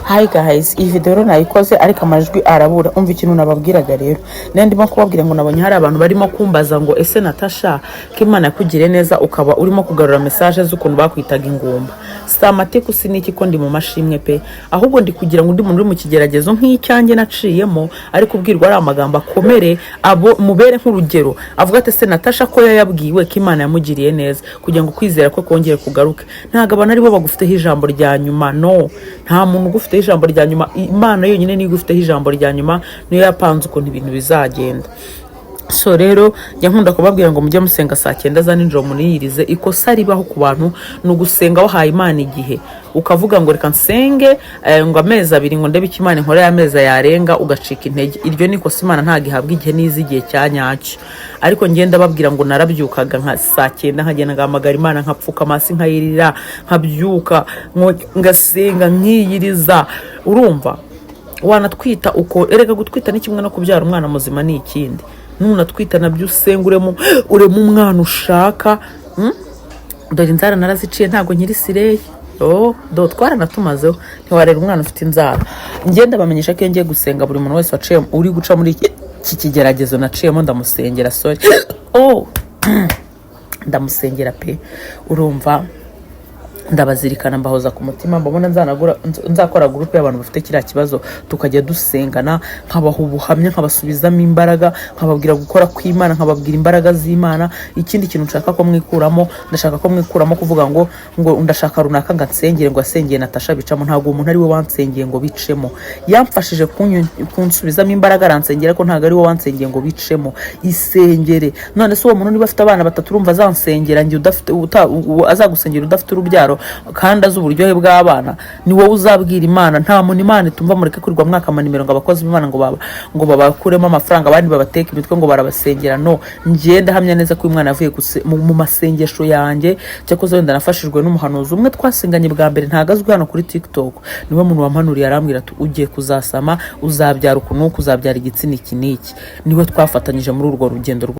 Hi guys, iyi video rero nayikoze ariko amajwi arabura. Umva ikintu nababwiraga rero, nari ndimo kubabwira ngo nabonye hari abantu barimo kumbaza ngo: "Ese Natasha, ko Imana yakugiriye neza ukaba urimo kugarura message z'ukuntu bakwitaga ingumba?" Si amatiku, si n'iki, ko ndi mu mashimwe pe. Ahubwo ndi kugira ngo undi muntu uri mu kigeragezo nk'icyanjye naciyemo, ari kubwirwa ari amagambo akomere, abo mubere nk'urugero, avuga ati: "Ese Natasha ko yayabwiwe, ko Imana yamugiriye neza?" Kugira ngo kwizera kwe kongere kugaruke. Ntabwo abantu aribo bagufiteho ijambo rya nyuma. No, nta muntu ugufiteho ijambo rya nyuma. Imana yonyine niyo igufiteho ijambo rya nyuma, niyo yapanze ukuntu ibintu bizagenda. So rero njya nkunda kubabwira ngo mujye musenga saa 9 za nijoro, muniyirize. Ikosa ribaho ku bantu ni ugusenga wahaye Imana igihe, ukavuga ngo: "Reka nsenge ngo amezi 2, ngo ndebe icyo Imana inkorera." Amezi yarenga ugacika intege. Iryo ni ikosa. Imana ntabwo ihabwa igihe n'izi igihe cya nyacyo. Ariko ngenda babwira ngo narabyukaga nka saa 9, nkagenda ngahamagara Imana, nkapfukama hasi, nkayirira, nkabyuka ngasenga, nkiyiriza. Urumva wanatwita uko? Erega gutwita ni kimwe no kubyara umwana muzima ni ikindi. Nunatwita nabyo usenga, uremo umwana ushaka. Dore inzara naraziciye, ntabwo nkiri slay. Oh, do twaranatumazeho, ntiwarera umwana ufite inzara. Ngenda bamenyesha ko iyo ngiye gusenga, buri muntu wese waciye, uri guca muri iki kigeragezo naciyemo, ndamusengera. Sorry. Oh, ndamusengera pe. Urumva, ndabazirikana, mbahoza ku mutima. Mbabona nzakora groupe y'abantu bafite kiriya kibazo, tukajya dusengana, nkabaha ubuhamya, nkabasubizamo imbaraga, nkababwira gukora kw'Imana, nkababwira imbaraga z'Imana. Ikindi kintu nshaka ko mwikuramo, ndashaka ko mwikuramo kuvuga ngo ndashaka runaka ngo ansengere, ngo asengeye Natasha bicamo. Ntabwo uwo muntu ari we wansengeye ngo bicemo. Yamfashije kunsubizamo imbaraga, aransengera, ariko ntabwo ari we wansengeye ngo bicemo. Isengere. None se uwo muntu niba afite abana batatu, urumva azansengera njye udafite azagusengera udafite urubyaro kandi azi uburyohe bw'abana? Ni wowe uzabwira Imana. Nta muntu Imana itumva. Mureke kurirwa mwaka amanimero ngo abakozi b'Imana ngo babakuremo amafaranga, abandi babateke imitwe ngo barabasengera. No njye ndahamya neza ko uyu mwana yavuye mu masengesho yanjye. Cyakoze wenda nafashijwe n'umuhanuzi umwe twasenganye bwa mbere, ntabwo azwi hano kuri TikTok. Niwe muntu wampanuriye, arambwira ati: "Ugiye kuzasama, uzabyara uku n'uku, uzabyara igitsina iki n'iki." Niwe twafatanyije muri urwo rugendo.